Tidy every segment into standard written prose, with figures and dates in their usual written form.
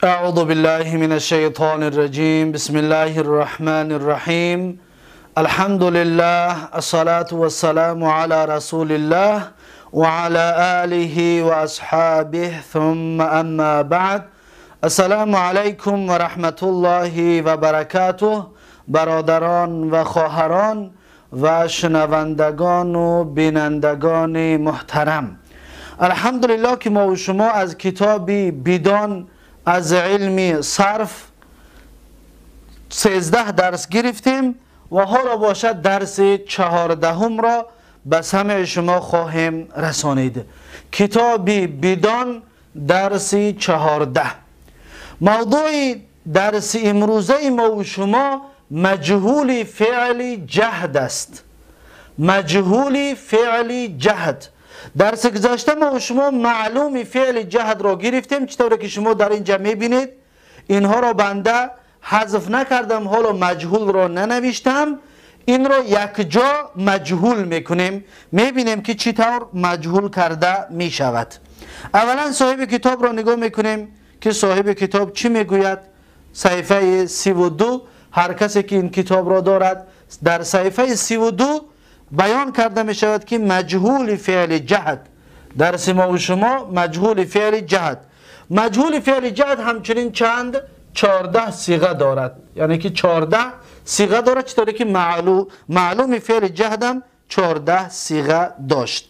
أعوذ بالله من الشيطان الرجيم. بسم الله الرحمن الرحيم. الحمد لله، الصلاة والسلام على رسول الله وعلى آله وأصحابه، ثم أما بعد. السلام علیکم و رحمت الله و برکاته. برادران و خواهران و شنوندگان و بینندگان محترم، الحمدلله که ما و شما از کتاب بدان از علم صرف 13 درس گرفتیم و حالا باشد درس 14 را به سمع شما خواهیم رسانید. کتاب بدان درس 14. موضوع درس امروزه ما و شما مجهول فعل جهد است. مجهول فعل جهد. درس گذشته ما و شما معلوم فعل جهد را گرفتیم، چطوری که شما در اینجا میبینید. اینها را بنده حذف نکردم، حالا مجهول را ننوشتم، این را یک جا مجهول میکنیم، میبینیم که چطور مجهول کرده میشود. اولا صاحب کتاب را نگاه میکنیم که صاحب کتاب چی میگوید. صحیفه 32، هر کسی که این کتاب را دارد در صحیفه 32 بیان کرده می شود که مجهول فعل جهد. درس ما و شما مجهول فعل جهد. مجهول فعل جهد همچنین چند 14 صیغه دارد، یعنی که 14 صیغه دارد، چطوری که معلوم فعل جهد هم 14 صیغه داشت.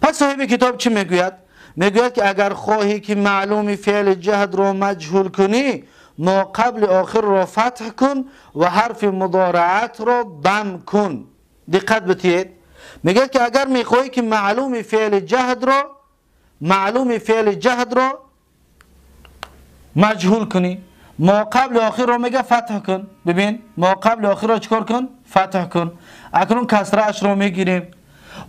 پس صاحب کتاب چی میگوید؟ میگوید که اگر خواهی که معلوم فعل جهد را مجهول کنی، ما قبل آخر را فتح کن و حرف مضارعت را ضم کن. دقت بتید. میگه که اگر میخوای که معلوم فعل جهد را مجهول کنی، ما قبل آخر را میگه فتح کن. ببین، ما قبل آخر را چیکار کن؟ فتح کن. اکنون کسره اش را میگیریم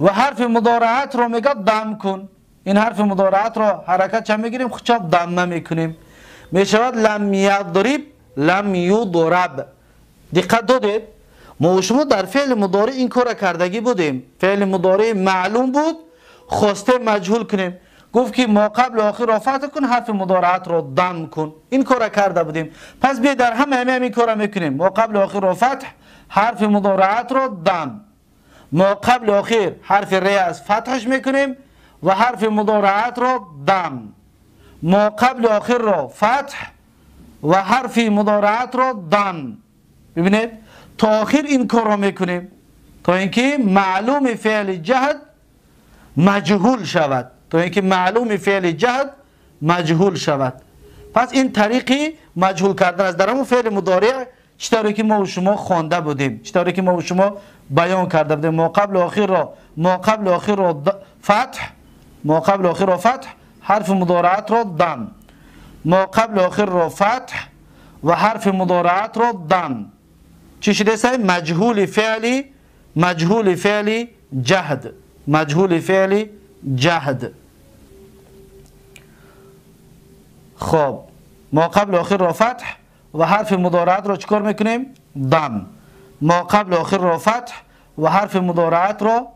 و حرف مضارعت را میگه ضم کن. این حرف مضارعت را حرکت چه میگیریم؟ خود ضمه میکنیم، میشود لم یضرب لم یضرب. دقت دادید؟ ما و شما در فعل مضارع این کار کردگی بودیم. فعل مضارع معلوم بود، خواسته مجهول کنیم، گفت که ما قبل آخر را فتح کن، حرف مضارعت را ضم کن. این کار کرده بودیم. پس بیا در همه این کار میکنیم. ما قبل آخر را فتح، حرف مضارعت را ضم. ما قبل آخر حرف ر از فتحش میکنیم و حرف مضارعت را ضم. ما قبل آخر را فتح و حرف مضارعت را ضم. ببینید تا آخر این کار را میکنیم تا اینکه معلوم فعل جهد مجهول شود، تا اینکه معلوم فعل جهد مجهول شود. پس این طریقی مجهول کردن است در همون فعل مضارع، چطوری که ما و شما خوانده بودیم، چطوری که ما و شما بیان کرده بودیم. ما قبل آخر را فتح، ما قبل آخر را فتح، حرف مضارعت را ضم. ما قبل آخر را فتح و حرف مضارعت را ضم. چی شده است؟ مجهول فعلی، مجهول فعل جهد، مجهول فعل جهد. خب ما قبل آخر را فتح و حرف مضارعت را چیکار میکنیم؟ ضم. ما قبل آخر را فتح و حرف مضارعت را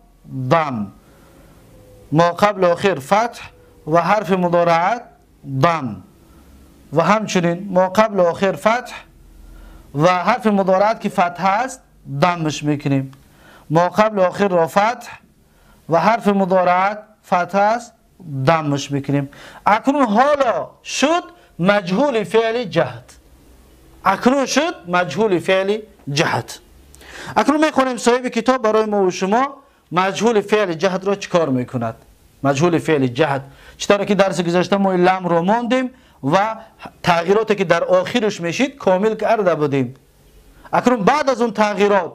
ضم. ما قبل آخر فتح و حرف مضارعت ضم. و همچنین ما قبل آخر فتح و حرف مضارعت که فتح است ضمش میکنیم. ما قبل آخر را فتح و حرف مضارعت فتح است ضمش میکنیم. اکنون حالا شد مجهول فعل جهد. اکنون شد مجهول فعل جهد. اکنون میخوانیم صاحب کتاب برای ما و شما مجهول فعل جهد را چیکار میکند. مجهول فعل جهد چطور که درس گذشته ما لم رو ماندیم و تغییراتی که در آخرش میشید کامل کرده بودیم. اکنون بعد از اون تغییرات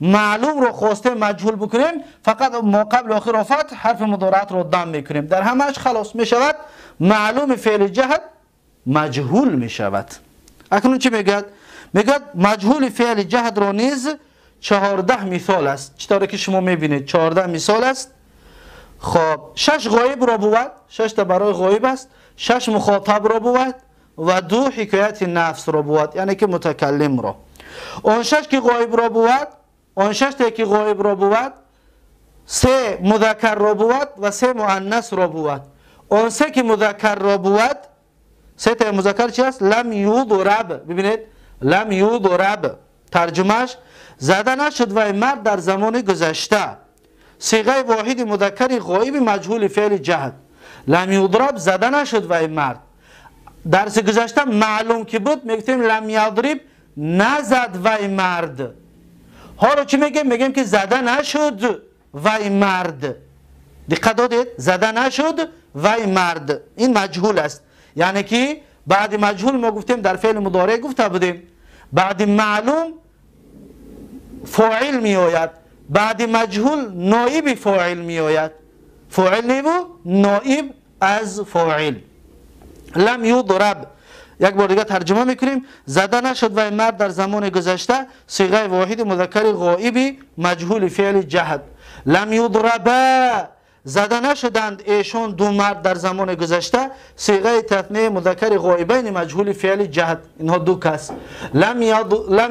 معلوم رو خواسته مجهول بکنیم، فقط ما قبل آخر را فتح، حرف مضارعت رو ضم میکنیم، در همش خلاص میشود معلوم فعل جهد مجهول میشود. اکنون چی میگد؟ میگد مجهول فعل جهد را نیز 14 مثال است، چطوری که شما میبینید 14 مثال است. خب 6 غایب را بود، 6 تا برای غایب است، 6 مخاطب را بود و 2 حکایت نفس را بود، یعنی که متکلم را. آن 6 که غایب را بود، آن 6 تا که غایب را بود، 3 مذکر را بود و 3 مؤنث را بود. آن 3 که مذکر را بود، سه تا مذکر چی است؟ لم یضرب. ببینید لم یضرب ترجمهش زده نشد وای مرد در زمان گذشته، صیغه واحد مذکر غایب مجهول فعل جهد. لم یضرب زده نشد وای مرد. درس گذشته معلوم که بود میگفتیم لم یضرب نزد وای مرد. حالا چی میگیم؟ میگیم که زده نشد وای مرد. دقت دادید؟ زده نشد وای مرد، این مجهول است. یعنی که بعد مجهول ما گفتیم در فعل مضارع گفته بودیم بعد معلوم فاعل می آید، بعد مجهول نائب فاعل می آید. فاعل نیو نائب از فاعل. لم یضرب یک بار دیگه ترجمه میکنیم، زده نشد و مرد در زمان گذشته، صیغه واحد مذکر غایب مجهول فعل جهد. لم یضرب زده نشدند ایشان دو مرد در زمان گذشته، صیغه تثنیه مذکر غایبین مجهول فعل جهد. اینها دو کس. لم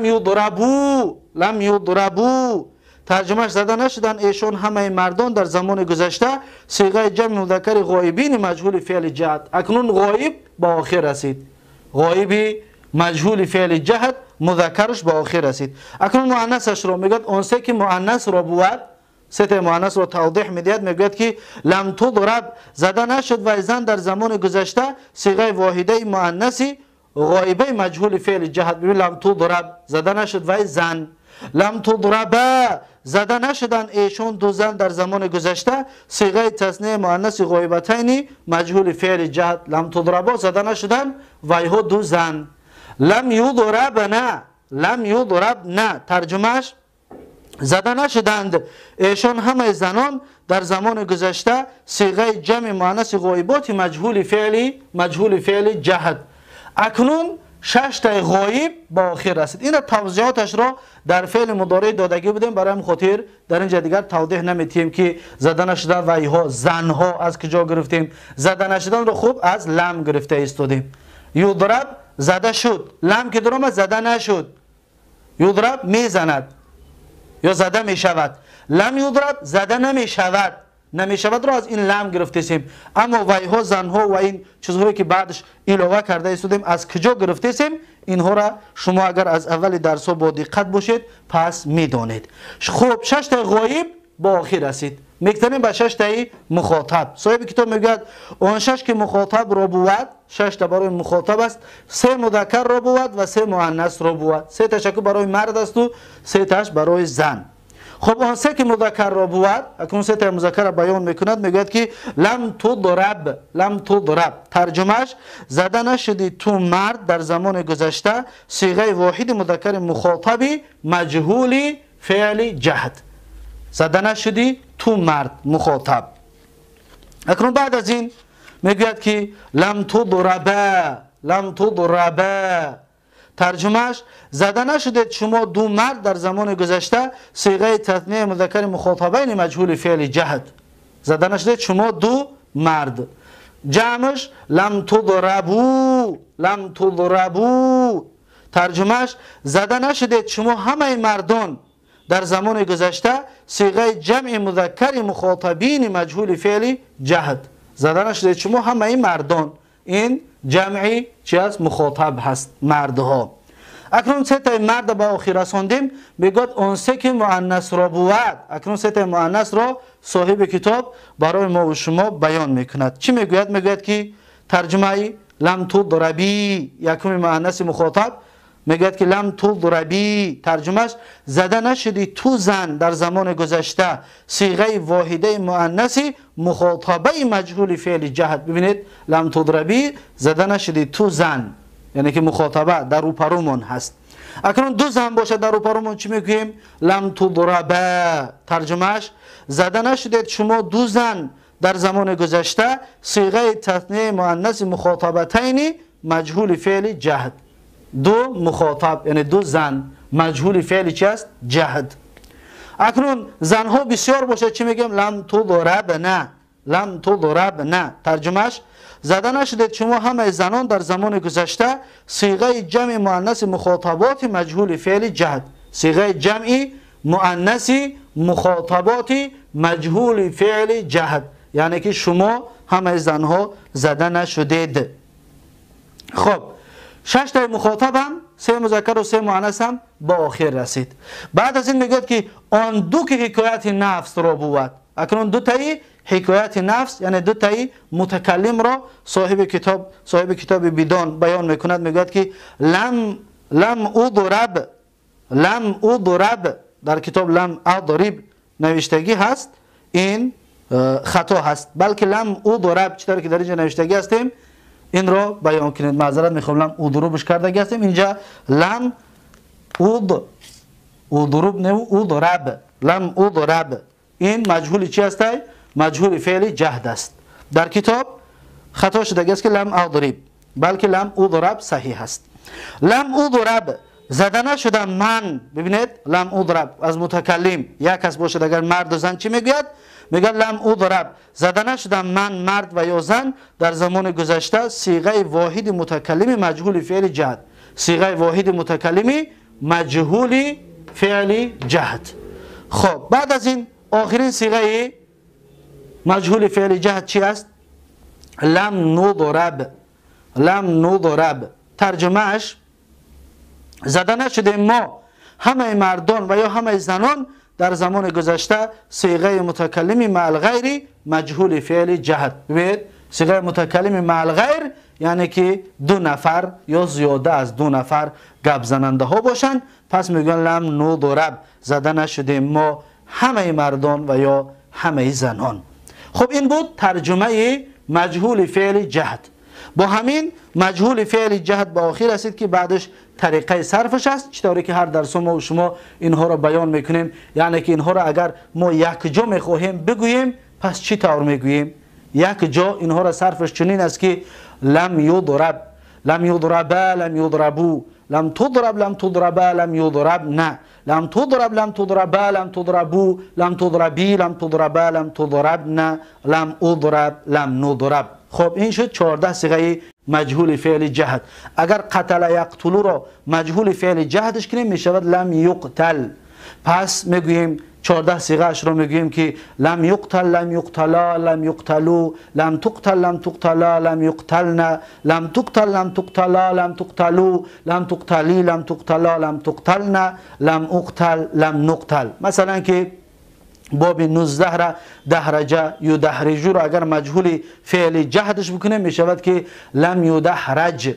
یضربو، لم یضربو ترجمهش زده نشدند ایشان همه مردان در زمان گذشته، صیغه جمع مذکر غایبین مجهول فعل جهد. اکنون غایب با آخر رسید، غایب مجهول فعل جهد مذکرش با آخر رسید. اکنون مؤنثش رو میگه، اون سه که مؤنث رو بود، سه تا مؤنث رو توضیح میدهد، میگوید که لم تضرب زده نشد و زن در زمان گذشته، صیغه واحده مؤنثی غایبه مجهول فعل جهد. ببین لم تضرب زده نشد و زن. لم تضرب زده نشدن ایشون دو زن در زمان گذشته، صیغه تثنیه مؤنث غایبتین مجهول فعل جهد. لم تضربا زده نشدن وایها دو زن. لم یضربنا، لم یضربنا ترجمهش زده نشدند ایشان همه زنان در زمان گذشته، صیغه جمع مؤنث غایبات مجهول فعل، مجهول فعل جهد. اکنون شش تا غایب با آخر رسید. این توضیحاتش را در فعل مضارع دادگی بودیم، برای همین خاطر در اینجا دیگر توضیح نمیتیم که زده نشدن و ایها زنها از کجا گرفتیم. زده نشدن رو خوب از لم گرفته ایستادیم. یضرب زده شد، لم که درآمد زده نشد. یضرب میزند یا زده میشود. لم یضرب زده نمیشود، نمیشود رو از این لم گرفتیم. اما وایها زنها و این چیزهایی که بعدش علاوه کرده ایستادیم از کجا گرفتیم، اینها را شما اگر از اول درس ها با دقت باشید پس میدانید. خب شش تا غایب با آخر رسید، میگذریم به شش تای مخاطب. صاحب کتاب میگوید آن شش که مخاطب را بود، شش تا برای مخاطب است، سه مذکر را بود و سه مؤنث را بود. سه تشکر برای مرد است و سه تاش برای زن. خب آن سه که مذکر را بود، اکنون سه تا مذکر را بیان میکند، میگوید که لم تضرب، لم تضرب ترجمهش زده نشدی تو مرد در زمان گذشته، صیغه واحد مذکر مخاطبی مجهول فعل جهد. زده نشدی تو مرد مخاطب. اکنون بعد از این میگوید که لم تضرب، لم تضرب ترجمهش زده نشده شما دو مرد در زمان گذشته، صیغه تثنیه مذکر مخاطبین مجهول فعل جهد. زده نشده شما دو مرد. جمعش لم تضربو، لم تضربو ترجمهش زده نشده شما همه مردان در زمان گذشته، صیغه جمع مذکر مخاطبین مجهول فعل جهد. زده نشده شما همه مردان، این جمعی چی است؟ مخاطب هست، مردها. اکنون سه تا مرد با آخر رساندیم، میگوید اون سه که مؤنث را بود. اکنون سه تا مؤنث را صاحب کتاب برای ما و شما بیان میکند. چی میگوید؟ میگوید که ترجمه لم تضربی، یکم مؤنث مخاطب میگوید که لم تضربی ترجمهش زده نشدی تو زن در زمان گذشته، صیغه واحده مؤنث مخاطبه مجهول فعل جهد. ببینید لم تضربی زده نشدی تو زن، یعنی که مخاطبه در روپرومون هست. اکنون دو زن باشه در روپرومون چی میگوییم؟ لم تضربه ترجمهش زده نشدید شما دو زن در زمان گذشته، صیغه تثنیه مؤنث مخاطبتین مجهول فعل جهد. دو مخاطب یعنی دو زن، مجهول فعل چی است؟ جهد. اکنون زنها بسیار باشه چی میگیم؟ لم تضربن، لم تضربن ترجمهش زده نشده شما همه زنان در زمان گذشته، صیغه جمع مؤنث مخاطبات مجهول فعل جهد. صیغه جمع مؤنث مخاطبات مجهول فعل جهد، یعنی که شما همه زنها زده نشدید. 6 تای مخاطب هم 3 مذکر و 3 مؤنث هم با آخر رسید. بعد از این میگوید که آن دو که حکایت نفس را بود. اکنون دو تایی حکایت نفس یعنی دو تایی متکلم را صاحب کتاب بیدان بیان میکند. میگوید که لم اضرب، لم اضرب در کتاب لم اضرب نوشتگی هست، این خطا هست، بلکه لم اضرب چطور که در اینجا نوشتگی هستیم این را بیان کنید. معذرت میخوام لم اضربش کردگی هستیم، اینجا لم اضرب نه اضرب، لم اضرب این مجهول چی است؟ مجهول فعل جهد است. در کتاب خطا شده است که لم اضرب، بلکه لم اضرب صحیح است. لم اضرب زده نشدم من. ببینید لم اضرب از متکلم یک کس باشد اگر مرد و زن چی میگوید؟ میگه لم اضرب زده نشدم من مرد و یا زن در زمان گذشته صیغه واحد متکلم مجهول فعل جهد، صیغه واحد متکلم مجهول فعل جهد. خب بعد از این آخرین صیغه مجهول فعل جهد چی است؟ لم نضرب، لم نضرب ترجمهش زده نشده ما همه مردان و یا همه زنان در زمان گذشته صیغه متکلم مع الغیر مجهول فعل جهد. ببینید صیغه متکلم مع الغیر یعنی که دو نفر یا زیاده از دو نفر گپ زننده ها باشند، پس میگن لم نضرب زده نشده ما همه مردان و یا همه زنان. خب این بود ترجمه مجهول فعل جهد. با همین مجهول فعل جهد به آخر رسید که بعدش طریقه صرفش است، چطوری که هر درس ما و شما اینها را بیان میکنیم. یعنی که اینها را اگر ما یک جا میخواهیم بگوییم پس چی طور میگوییم؟ یک جا اینها را صرفش چنین است که لم یضرب، لم یضربا، لم یضربو، لم تضرب، لم تضربا، لم یضربن، لم تضرب، لم تضربا، لم تضربو، لم تضربی، لم تضربا، لم تضربن، لم اضرب، لم نضرب. خب این شد 14 صیغه مجهول فعل جهد. اگر قتل یقتلو را مجهول فعل جهدش کنیم میشود لم یقتل. پس میگوییم 14 صیغه اش را میگوییم که لم یقتل، لم یقتلا، لم یقتلو، لم تقتل، لم تقتلا، لم یقتلن، لم تقتل، لم تقتلا، لم تقتلو، لم تقتلی، لم تقتلا، لم تقتلن، لم اقتل، لم نقتل. مثلا که باب 19 را دهرجه یدحرجو را اگر مجهول فعل جهدش بکنیم میشود که لم یدحرج.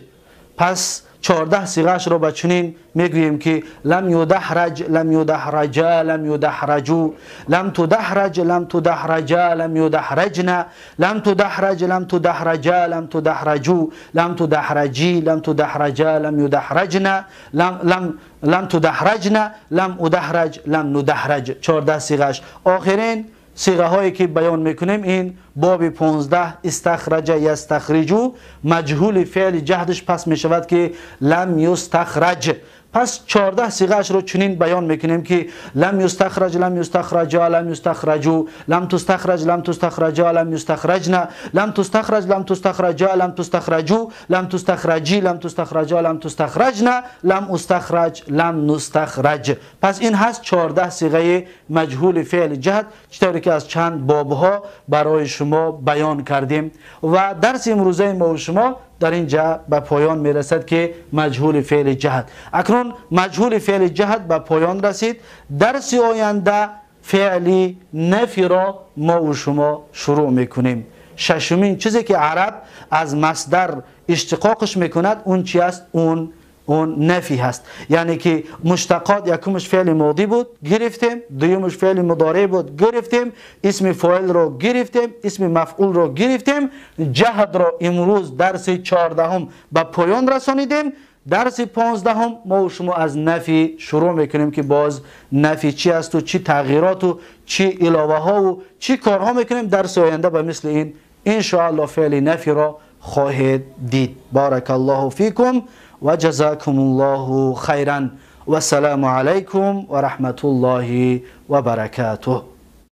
پس 14 صیغه‌اش را به چنین میگوییم که لم یدحرج، لم یدحرجا، لم یدحرجو، لم تدحرج، لم تدحرجا، لم یدحرجن، لم تدحرج، لم تدحرجا، لم تدحرجو، لم تدحرجی، لم تدحرجا، لم یدحرجن، لم لم تدحرجن، لم ادحرج، لم ندحرج. 14 صیغه‌اش. آخرین صیغه هایی که بیان میکنیم این باب 15 استخرج یستخرجو مجهول فعل جهدش پس میشود که لم یستخرج. پس 14 صیغه اش رو چنین بیان میکنیم که لم یستخرج، لم یستخرجا، لم یستخرجو، لم تستخرج، لم تستخرجا، لم یستخرجن، لم تستخرج، لم تستخرجا، لم تستخرجو، لم تستخرجی، لم تستخرجا، لم تستخرجن، لم استخرج، لم نستخرج. پس این هست 14 صیغه مجهول فعل جهد چطوری که از چند بابها برای شما بیان کردیم و درس امروزه ما و شما در اینجا به پایان میرسد که مجهول فعل جهد. اکنون مجهول فعل جهد به پایان رسید. درس آینده فعل نفی را ما و شما شروع میکنیم. ششمین چیزی که عرب از مصدر اشتقاقش میکند اون چی است؟ اون نفی هست. یعنی که مشتقات یکمش فعل ماضی بود گرفتیم، دویمش فعل مضارع بود گرفتیم، اسم فاعل رو گرفتیم، اسم مفعول رو گرفتیم، جهد رو امروز درس 14 به پایان رسانیدیم. درس 15 ما و شما از نفی شروع میکنیم که باز نفی چی است و چی تغییرات و چی علاوه ها و چی کارها میکنیم. درس آینده به مثل این ان شاء الله فعل نفی را خواهید دید. بارک الله فیکم و جزاکم الله خیرا و السلام علیکم و رحمت الله و برکاته.